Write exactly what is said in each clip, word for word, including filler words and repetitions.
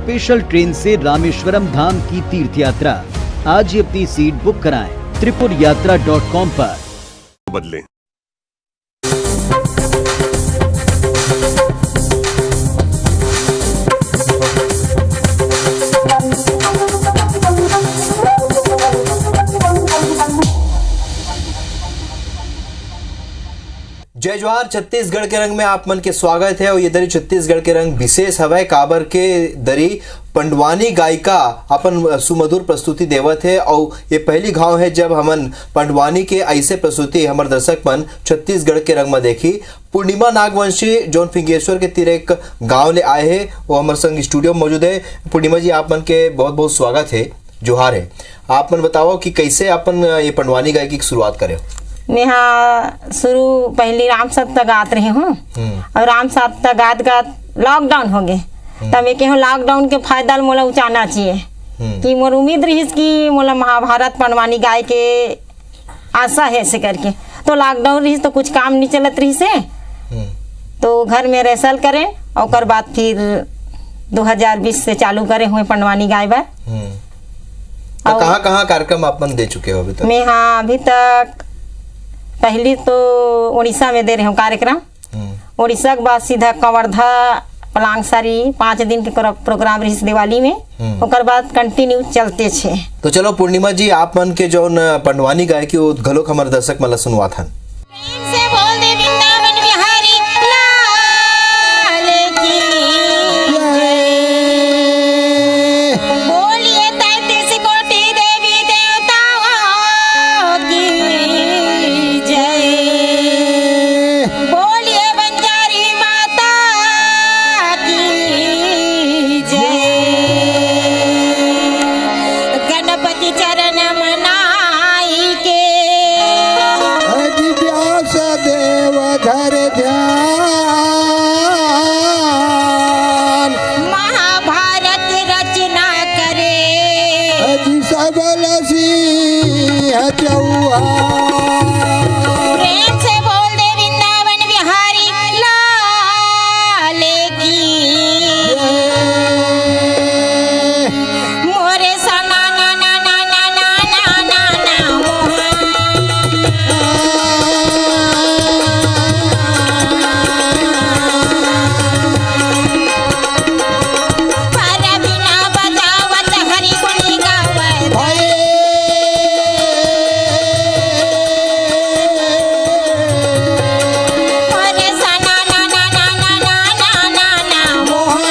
Special train से रामेश्वरम धाम की तीर्थ यात्रा। आज ही अपनी सीट बुक कराएं त्रिपुर यात्रा डॉट कॉम पर। बदले। जय जोहार। छत्तीसगढ़ के रंग में आप मन के स्वागत है। और ये दरी छत्तीसगढ़ के रंग विशेष हवय, काबर के दरी पंडवानी गायिका अपन सुमधुर प्रस्तुति देवत है। और ये पहली घाव है, जब हमन पंडवानी के ऐसे प्रस्तुति हमर दर्शक मन छत्तीसगढ़ के रंग में देखी। पूर्णिमा नागवंशी, जोन फिंगेश्वर के तीर एक गांव ले आए हे, वो हमर संग स्टूडियो में मौजूद है। पूर्णिमा जी, आप मन के बहुत बहुत स्वागत है, जोहार है। आप मन बताओ कि कैसे अपन ये पंडवानी गायकी की शुरुआत करे हो? मेहा शुरू पहली राम सत्ता गात रहे हूँ। हम्म। और राम सत्ता गात गात लॉकडाउन हो गए। हम्म। तब मैं कहूँ लॉकडाउन के फायदा ल मोला उचाना चाहिए। हम्म। कि मोर उम्मीद रहिस कि मोला महाभारत पंडवानी गाय के आशा है ऐसे करके। तो लॉकडाउन रहिस तो कुछ काम नहीं चलत रहिस है। हम्म। तो घर में रिहर्सल करें, ओकर बाद फिर दो हज़ार बीस से चालू करे हुए पंडवानी गाय बर। हम्म। तो और कहाँ-कहाँ कार्यक्रम आप मन दे चुके हो अभी तक? मैं, हाँ, अभी तक पहली तो उड़ीसा में दे रहे हूँ कार्यक्रम। हम्म। उड़ीसा के बाद सीधा कवर्धा, पलांगसारी, पाँच दिन के प्रो-, प्रोग्राम रहिस दिवाली में। हम्म। ओकर बाद कंटिन्यू चलते छे। तो चलो पूर्णिमा जी, आप मन के जौन पंडवानी गायकी, वो घलोक हमर दर्शक मन ला सुनवात हन। प्रेम से बोल दे वृंदावन बिहारी लाल की जय। बोलिए तैंतीस कोटि देवी देवताओं की जय। बोलिए बंजारी माता की जय। गणपति चरण मनाई के। अजी व्यास देव धर ध्यान। महाभारत रचना करे। अजी सबल सिंह चौहान। प्रेम से बोल दे वृंदावन बिहारी लाल की। मोरे सना ना ना ना ना ना ना ना ना मोहा। पर बिना बजावत हरि गुण गावत। भाई। मोरे सना ना ना ना ना ना ना ना ना मोहा।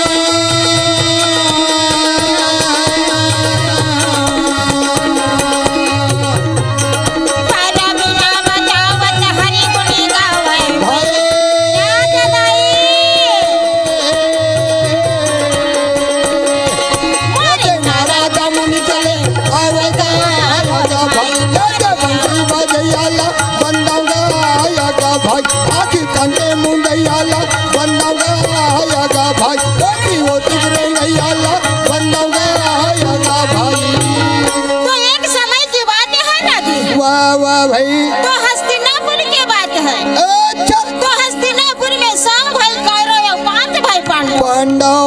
तो एक समय की बात है ना जी। वाह, वाह भाई। तो हस्तिनापुर की बात है। अच्छा। तो हस्तिनापुर में सौ भाई कौरव और पांच भाई पांडव। पांडव।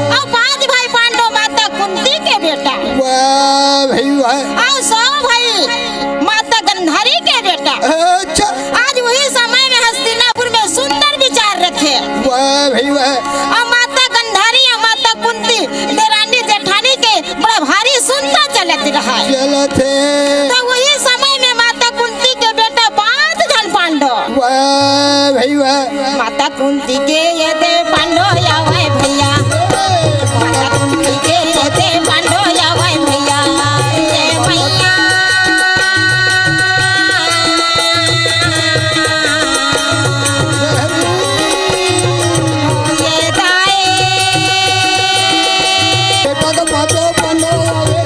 और पांच भाई पांडव माता कुंती के बेटा। वाह भाई, वाह। और सौ भाई माता गंधारी के बेटा। अच्छा। आज वही समय में हस्तिनापुर में सुंदर विचार रखे। वाह भाई, वाह। और माता गंधारी और माता कुंती देरानी जेठानी के बड़ा भारी सुंदर चलत रहा है। चलत है। तो वही समय में माता कुंती के बेटा पांच जन पांडव। वाह भाई वाह। माता कुंती के ये दे पांडव आवे भैया। माता कुंती के ये दे पांडव आवे भैया। ये भैया। ये दाए। बेटा का पांचों पांडव आवे।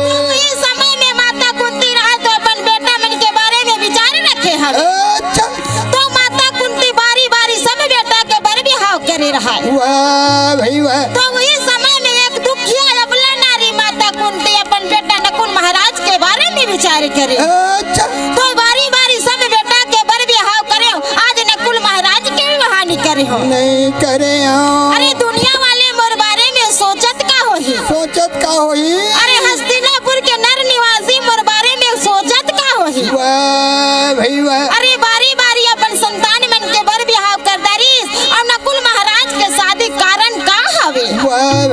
तो इस समय में माता कुंती रहा तो अपन बेटा मन के बारे में विचार रखे हवे। अच्छा। तो माता कुंती बारी बारी सब बेटा के बर बिहाव करे रहा। वाह भाई वाह। तो वही समय में एक दुखिया अबला नारी माता कुंती अपन बेटा नकुल महाराज के बारे में विचार करे। अच्छा। तो बारी बारी सब बेटा के बर बिहाव करे, आज नकुल महाराज के भी वहां नहीं करे हो। नहीं करे हो। अरे दुनिया वाले मोर बारे में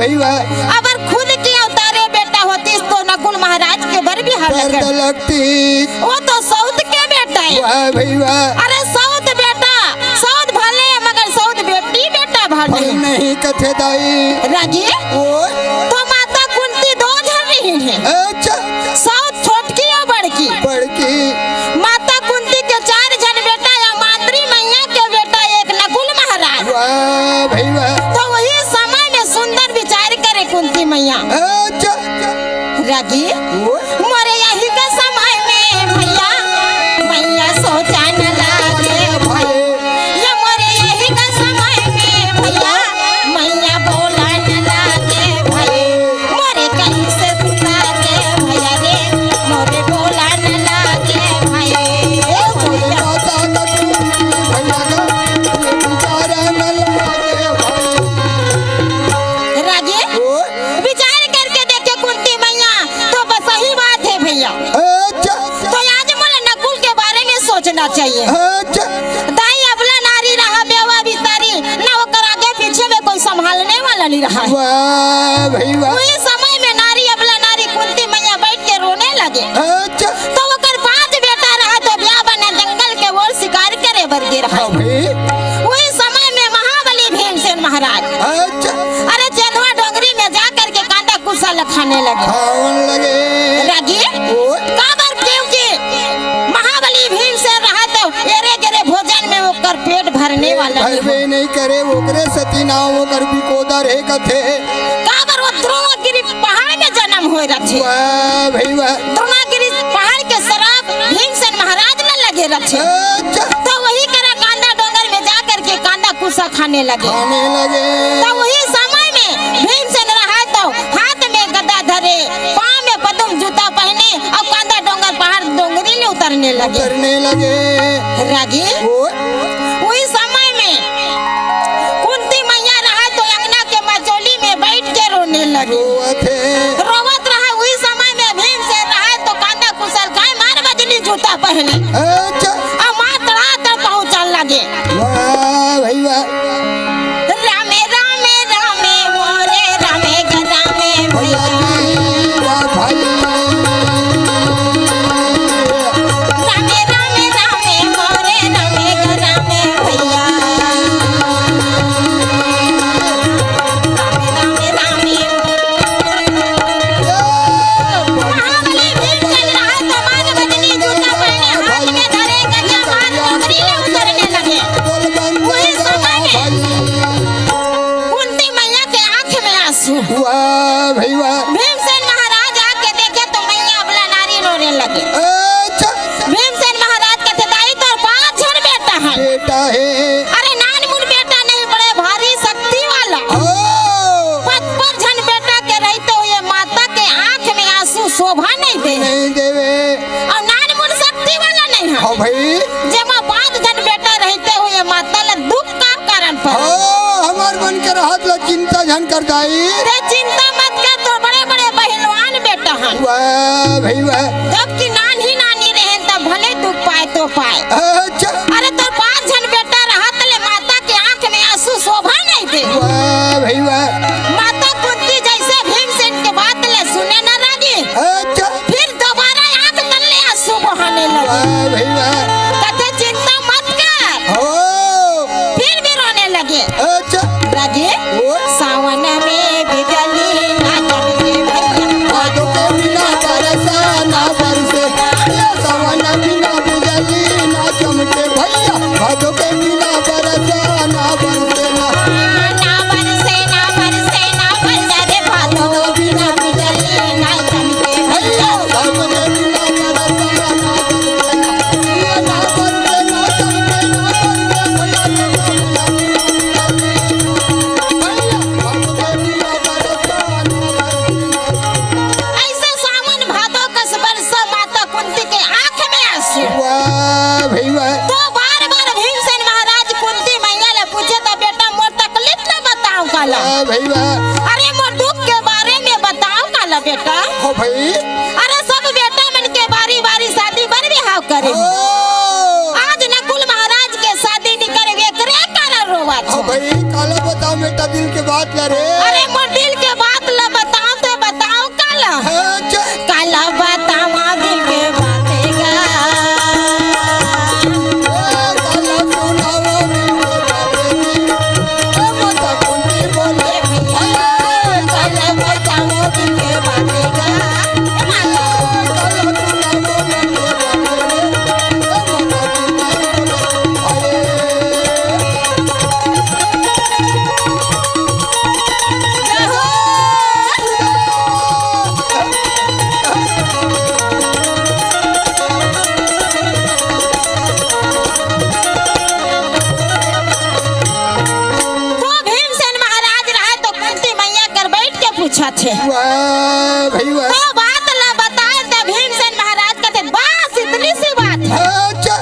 भई वाह। अगर खुद के अवतारे बेटा होतिस तो नकुल महाराज के बर बिहाव कर लगतिस। वो तो सौत के बेटा हे। वाह भई वाह। अरे सौत बेटा, सौत भले मगर सौत बेटी बेटा भले। भई नहीं कथे दाई। रागी, ओए। तो माता कुंती दो झन रहिन हे। अच्छा। सौत छोटकी अउ बड़की। बड़की। माता कुंती के चार झन बेटा, या माद्री मइया के बेटा एक नकुल महाराज। वाह भई वाह। तो वही समय में सुंदर विचार करे कुंती मइया। अच्छा। रागी, ओए। मोरे यही के समय में भइया, मइया सोचा न लागे भई। ये मोरे यही के समय में भइया, मइया बोला न लागे भई। मोरे कइसे सुता दे भइया रे, मोरे बोला न लागे भई। ए भइया। माता का तू भइया का, ये पुकारा न लागे भई। रागी, ओए। विचार करके देखे कुंती मइया, तो बस सही बात हे भइया। अच्छा। तो आज मोला नकुल के बारे में सोचना चाहिए। अच्छा। दाई अबला नारी रहा, बेवा बिसारी, ना ओकर आगे पीछे में कोई संभालने वाला नहीं रहा। वाह भई वाह। उही समय में नारी, अबला नारी कुंती मइया बइठ के रोने लगे। अच्छा। तो ओकर पांच बेटा रहा, तो बिहाव बने जंगल के ओर शिकार करे बर गे रहा। हाँ भई। उही समय में महाबली भीमसेन महाराज, अच्छा। अरे चंदवा डोंगरी में जा करके कांदा कुसा ल खाने लगे। खावन लगे। रागी, ओए। काबर, क्योंकि महाबली भीमसेन रहा तो एरे गेरे भोजन में ओकर पेट भरने वाला नहीं। भरबे नहीं करे, ओकरे सेती नाव ओकर बिकोदर हे कथे। काबर, वो द्रोणागिरी पहाड़ में जन्म होए रथे। वाह भई वाह। द्रोणागिरी पहाड़ के श्राप भीमसेन महाराज ल लगे रथे। अच्छा। तो वही करा कांदा डोंगर में जा करके कांदा कुसा खाने लगे। खाने लगे। तो वही समय में भीमसेन रहा तो हाथ में गदा धरे, पाँव में पदुम जूता पहने अउ कांदा डोंगर पहाड़ डोंगरी ले उतरने लगे। उतरने लगे। रागी, ओए। उही समय में कुंती मइया रहा तो अंगना के मचोली में बइठ के रोने लगे। रोवत हे। रोवत रहा, उही समय में भीमसेन रहा तो कांदा कुसा ल खाए, मार बजनी जूता पहने। अच्छा। अउ मार तड़ातड़ पहुंचन लगे। वाह भई वाह। रामे, रामे, रामे, मोरे रामे ग रामे भइया। वाह भई। रामे, रामे, रामे, मोरे रामे ग रामे भइया। रामे, रामे, रामे। महाबली भीमसेन रहा तो मार बजनी जूता पहने, हाथ में धरे गदा, मार डोंगरी ले उतरने लगे। उही समय में कुंती मइया के आंख में आंसू। वाह भई वाह। भीमसेन महाराज आके देखे तो मइया अबला नारी रोने लगे। अच्छा। भीमसेन महाराज कथे, दाई तोर पांच झन बेटा हे। बेटा हे। अरे नानमुन बेटा नहीं, बड़े भारी शक्ति वाला। ओ। पचपन झन बेटा के रहिते हुए माता के आंख में आंसू शोभा नहीं दे। नहीं देवे। अउ नानमुन शक्ति वाला नहीं हे। हाँ भई। जेमा पांच झन बेटा रहिते हुए माता ला दुख का कारण पर। ओ, हमर मन के रहत ला चिंता झन कर दाई। ते चिंता मत कर, तोर बड़े-बड़े पहलवान बेटा हन। वाह भई वाह। जबकि नान्ही नानी रहेन त भले दुख पाए तो पाए। अच्छा। अरे तोर पांच झन बेटा रहत ले माता के आंख में आंसू शोभा नहीं दे। वाह भई वाह। माता कुंती जइसे भीमसेन के बात ले सुने न रागी। अच्छा। फिर दोबारा आंख तले आंसू बहाने लगे। वाह भई वाह। कथे चिंता मत कर। हो। फिर भी रोने लगे। अच्छा। लगे। ओ। सावन में बिजली ना चमके भइया। भादो के बिना बरसा ना बरसे। ये सावन बिना बिजली ना चमके भइया। भादो के बिना बरसा ना बरसे ना। ना बरसे, ना बरसे, ना बरसे रे भादो। बिना बिजली ना चमके भइया। ऐसे सावन भादो कस बरसा माता कुंती के आंख में आंसू। वाह भई वाह। तो बार बार भीमसेन महाराज कुंती मइया ले पूछे त बेटा मोर तकलीफ ल बताव काला। वाह भई वाह। अरे मोर दुख के बारे में बताव काला बेटा। हो भई। अरे सब बेटा मन के बारी बारी शादी बर बिहाव करे। हो। आज नकुल महाराज के शादी निकर एकरे कारण रोवत हो। हो भई, काला बताव बेटा दिल के बात ला रे। अरे मोर दिल के अच्छे। वाह भाई वाह। तो बात ला बताए त भीमसेन महाराज कथे, "बस इतनी सी बात है। अच्छा।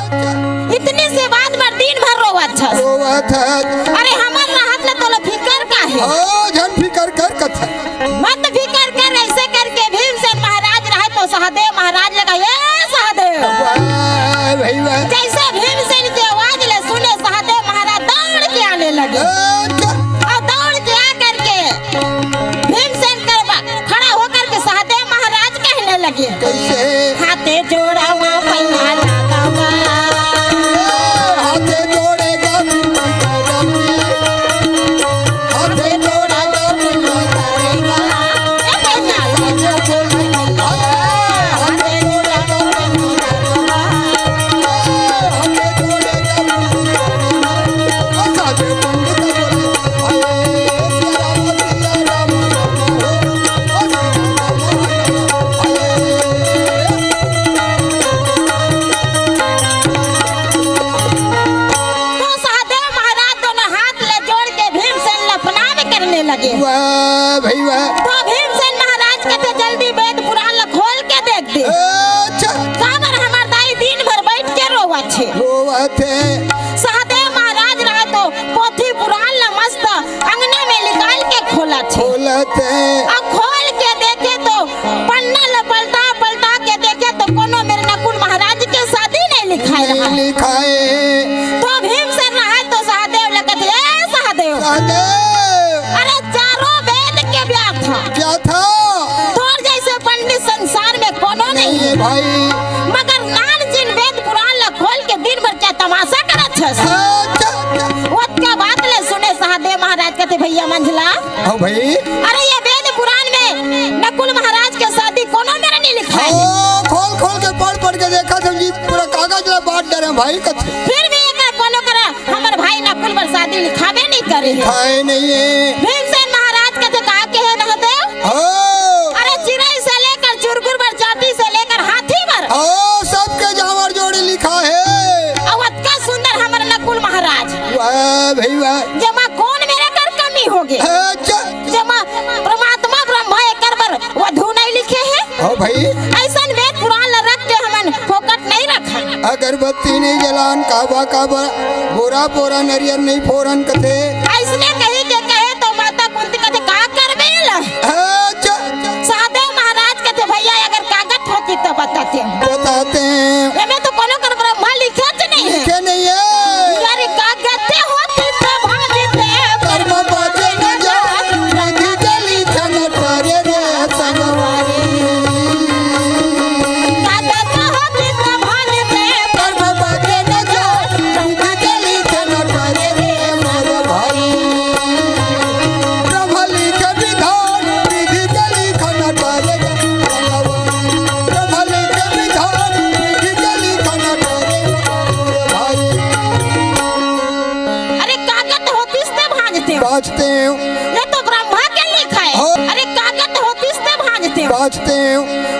इतनी सी बात बर दिन भर रोवत हस। रोवत हस। अरे हमर रहत ला तोला फिकर का है?" ओ, झन फिकर कर कथे। मत फिकर कर, ऐसे करके भीमसेन महाराज रहे तो सहदेव महाराज लगा, "ए सहदेव।" वाह भाई वाह। जैसे भीमसेन की आवाज ले सुने सहदेव महाराज दौड़ के आने लगे। अच्छा। और दौड़ के आ करके भीमसेन कर बा-, खड़ा होकर के सहदेव महाराज कहने लगे, कैसे? हाथे जोड़ावा पैया लगावा। हाथे जोड़ेगा फिर पैया लगावा। हाथे जोड़ेगा फिर पैया लगावा। ए पैया लगावा। हाथे जोड़ेगा फिर पैया लगावा। हाथे जोड़ेगा फिर पैया लगावा। तो सहदेव महाराज दोनों हाथ ले जोड़ के भीमसेन ला प्रणाम करने लगे। वाह भाई वाह। तो भीमसेन महाराज कथे, "जल्दी वेद पुराण ला खोल के देख दे।" अच्छा। काबर हमर दाई दिन भर बैठ के रोवत हे। रोवत हे। सहदेव महाराज रहे तो पोथी पुराण ला मस्त अंगना में निकाल के खोलत हे। खोलत हे। अब खोल के देखे तो पन्ना ला पलटा पलटा के देखे तो कोनो मेर नकुल महाराज के शादी नहीं लिखाए रहा। नहीं लिखाए। तो भीमसेन रहे तो सहदेव लगत हे, "ए सहदेव।" सहदेव। अरे चारों वेद के व्यर्थ। व्यर्थ। तोर जैसे पंडित संसार में कोनो नहीं नहीं है। है भाई। मगर नान जिन वेद पुराण ला खोल के दिन भर क्या तमाशा करत हस? अच्छा। ओतका बात ले सुने सहदेव महाराज कथे, "भैया मंझला।" हाँ भाई। अरे ये वेद पुराण में नकुल महाराज के शादी कोनो मेर नहीं लिखाए। हाँ, खोल खोल के पढ़ पढ़ के देखा थे जी, पूरा कागज ला बांट डरे भाई कथे। फिर भी एकर कोनो करा हमर भाई नकुल बर शादी लिखाबे नहीं करे हे। लिखाए नहीं है। भीमसेन महाराज कथे, "का कहे सहदेव?" हाँ। अरे चिरई से लेकर चुरगुर बर, चाटी से लेकर हाथी बर। हाँ, सबके जांवर जोड़ी लिखा है। अउ अतका सुंदर हमर नकुल महाराज। वाह भाई वाह। जेमा कौन मेर कर कमी होगे? अच्छा। जेमा परमात्मा ब्रह्मा एकर बर वधू नहीं लिखे हे। हाँ भाई। अइसन वेद पुराण ला रख के हमन फोकट नहीं रखन। अगरबत्ती नहीं जलान, काबा काबा, बोरा बोरा नरियर नहीं फोरन कथे। अइसने कही के कहे तो माता कुंती कथे, "का करबे ला?" अच्छा। सहदेव महाराज कथे, "भैया अगर कागज होती तो बताते।" बताते। एमे तो कोनो कर ब्रह्मा लिखे च नहीं है। लिखे नहीं है। यार कागज होती तो भाजते। कर्म बाजे न जा, विधि के लिखन ठहरे रे संगवारी। कागज होती तो भाजते। कर्म बाजे न जा, विधि के लिखन ठहरे रे मोर भाई। ब्रह्म लिखे विधान, विधि के लिखन ठहरे रे संगवारी। ब्रह्म लिखे विधान, विधि के लिखन ठहरे रे मोर भाई। अरे कागज होतिस ते भाजते। भाजते। ये तो ब्रह्मा के लिखा है। हाँ। अरे कागज होतिस ते भाजते। भाजते।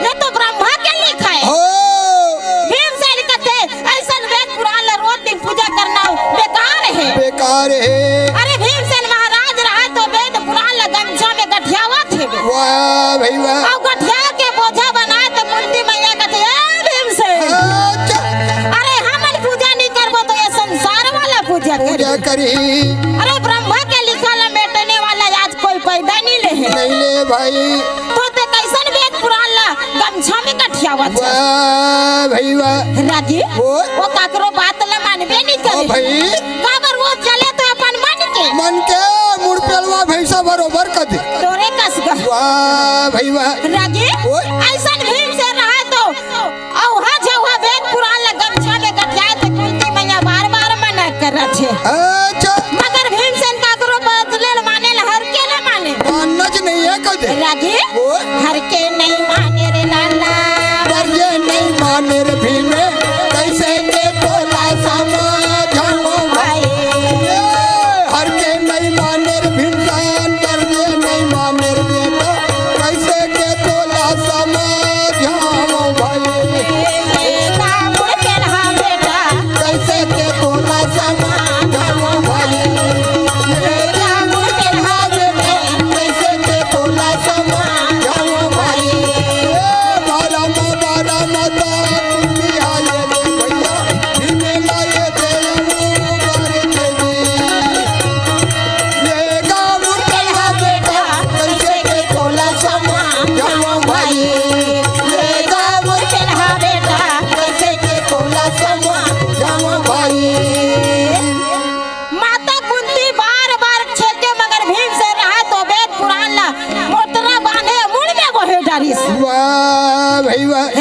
ये तो ब्रह्मा के लिखा है। हाँ। भीमसेन कथे, "अइसन वेद पुराण ला रोज दिन पूजा करना बेकार है।" बेकार है। अरे भीमसेन महाराज रहा तो वेद पुराण ला गमछा में गठियावत हे। वाह भाई वाह। अउ गठिया के बोझा बनाए तो कुंती मैया कथे, "ए भीमसेन।" अच्छा। अरे हमन पूजा नहीं करबो तो ये संसार वाला पूजा पूजा करी। करी। अरे ब्रह्मा के लिखा ला मेटने वाला आज कोई पैदा नहीं ले है। नहीं ले भाई। तो ते कइसन वेद पुराण ला गमछा में गठियावत हे? वाह भाई वाह। रागी, ओ? वो काकरो बात ला मानबे नहीं ओ करे। भाई। काबर वो चले तो अपन मन के। मन के मुड़ पेलवा भैंसा बरोबर कर दे। तोरे कस गा। वाह भाई वाह। रागी, ओ? अइसन भीमसेन रहा तो अउ हा जउहा वेद पुराण ला गमछा में गठियाए त कुंती मैया बार-बार मना करत हे। अच्छा। मगर भीमसेन काकरो बदले ल माने ल हर के न माने। मानना च नहीं है कदे। रागी, ओ? हर के नहीं माने रे लाला। पर ये नहीं माने रे भीमे, कैसे के तोला समझाऊं भाई। ए, हर के नहीं माने रे भीमसेन, पर ये नहीं माने रे बेटा, कैसे के तोला समझाऊं भाई। ए, राम के रहा बेटा। कैसे के तोला समझाऊं भाई। ए, राम के रहा बेटा। कैसे के तोला समझाऊं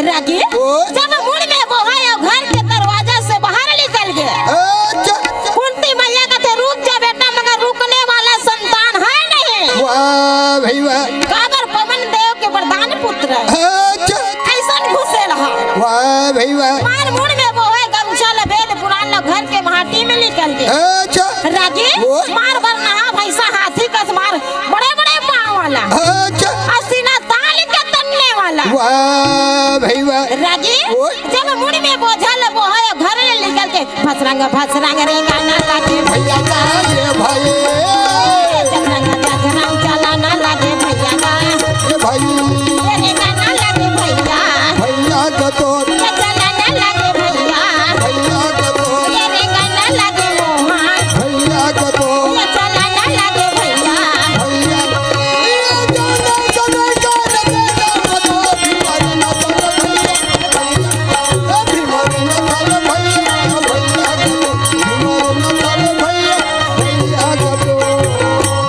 रागी, ओ। जब मुड़ में बोहे अउ घर के दरवाजा से बाहर निकल गे। अच्छा। कुंती मैया कथे, "रुक जा बेटा, मगर रुकने वाला संतान है नहीं।" वाह भई वाह। काबर पवन देव के वरदान पुत्र हे। अच्छा। अइसन घुसे रहा। वाह भई वाह। मार मुड़ में बोहे गमछा ल, वेद पुराण ल घर के माटी में निकल गे। अच्छा। रागी, ओ। मार बरनहा भैंसा हाथी कस मार, बड़े-बड़े पाँव वाला। अच्छा। अउ सीना तान के तन्ने वाला। वाह भई वाह। रागी, ओ। जब मुड़ में बोझा ल बोहे घर ले निकल के, भसरंग, भसरंग रेंगा ना लागे भैया का ये भाई। जगरंग, जगरंग चला ना लागे भैया का। ये भाई। ये रेंगा ना लागे भैया। भैया का तो। ये चला ना लागे भैया। भैया का तो। ये रेंगा ना लागे मोहन। भैया का तो। ये चला ना लागे भैया। भैया।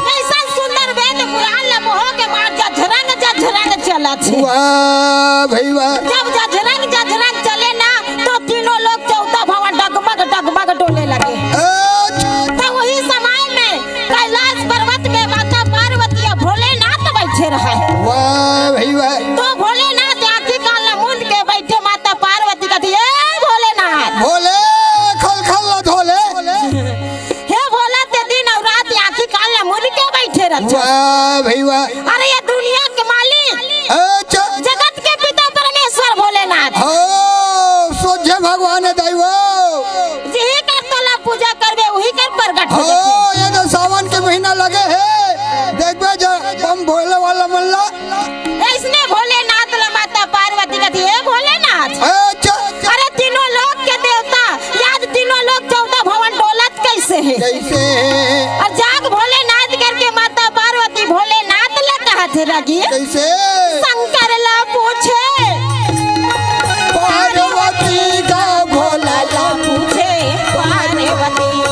अइसन सुंदर वेद पुराण ल बोहो के मार जझरंग जझरंग चलत हे। वाह भई वाह। जब जझरंग जझरंग चले ना, तो तीनों लोक चौदह भवन डगमग डगमग डोले लगे। अच्छा। तो वही समय में कैलाश पर्वत में माता पार्वती अउ भोलेनाथ बइठे रहय। वाह भई वाह। तो भोलेनाथ आँखी कान ल मूंद के बइठे, माता पार्वती कथे, "ए भोलेनाथ।" भोले, खल खल ल धोले। हे भोला, ते दिन अउ रात आँखी कान ल मूंद के बइठे रहत। वाह भई वाह। अरे ये दुनिया के मालिक, अच्छा। जगत के पिता परमेश्वर भोलेनाथ। हो, सोझे भगवान हे दाई वो। जिही कर तोला पूजा करबे, उही कर प्रगट हो हो, जाथे। ये तो सावन के महीना लगे हे, देखबे ज-, बम भोले वाला मन ला। अइसने भोलेनाथ ल माता पार्वती कथे, "हे भोलेनाथ।" अच्छा। अरे तीनों लोक के देवता, आज तीनों लोक चौदह भवन डोलत कइसे हे? कइसे हे? अउ जाग भोलेनाथ करके माता पार्वती भोलेनाथ ल कहत हे रागी। कइसे? शंकर ला पूछे पार्वती का भोला ला पूछे पार्वती।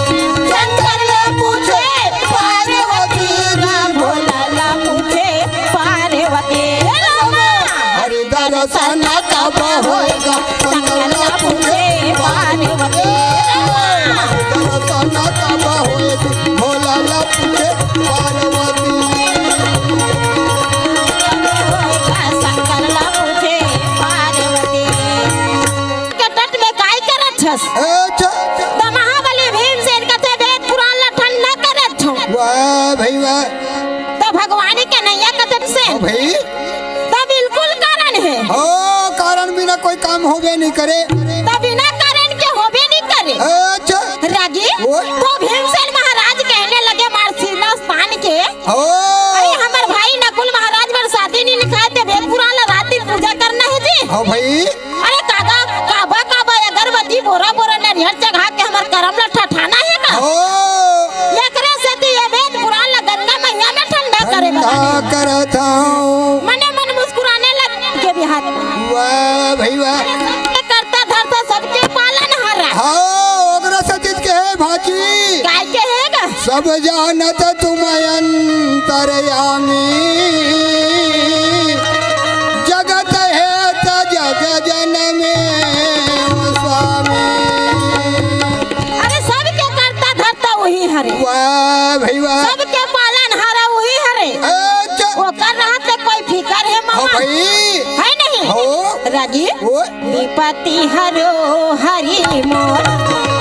शंकर ला पूछे पार्वती का भोला ला पूछे पार्वती। हे रामा। हरि दर्शन कब होएगा? शंकर ला पूछे पार्वती। हरि दर्शन कब होएगा? भोला ला पूछे पार्वती। शंकर ला पूछे पार्वती। के तट में काय करत हस? अच्छा। त महाबली भीमसेन कथे, "वेद पुराण ला ठंडा करत हंव।" वाह भई वाह। त भगवान के नैया कथे से। ओ भई। त बिल्कुल कारण हे। हो, कारण बिना कोई काम होबे नइ करे। त बिना कारण के होबे नइ करे। अच्छा। रागी, ओ। त भीमसेन महाराज कहने लगे, मार सीना तान के, ओ। अरे हमर भाई नकुल महाराज बर शादी नइ लिखाय, ते वेद पुराण ला रात दिन पूजा करना हे जी। हाँ भई। अरे कागा, काबा, काबा अगरबत्ती बोरा, बोरा नरियर चघा के हमर करम ला ठठाना हे का? ओ। एकरे सेती ये वेद पुराण ला गंगा मैया में ठंडा करे बर ठंडा करत हंव। मने मन मुस्कुराने लगे बिहार। वाह भई वाह। करता धरता सबके पालनहारा। हाँ, ओकरे सेती कहे भांची। काय कहे गा? सब जानत तुम अंतर्यामी, जगत हेत जग जनमे स्वामी। अरे सबके करता धरता उही हरे। वाह भई वाह। सबके पालनहारा उही हरे। अच्छा। ओकर रहत ले कोई फिकर हे हाँ मामा? भई। हे नहीं? हो। रागी? ओ। विपत्ति हरो हरि मोर।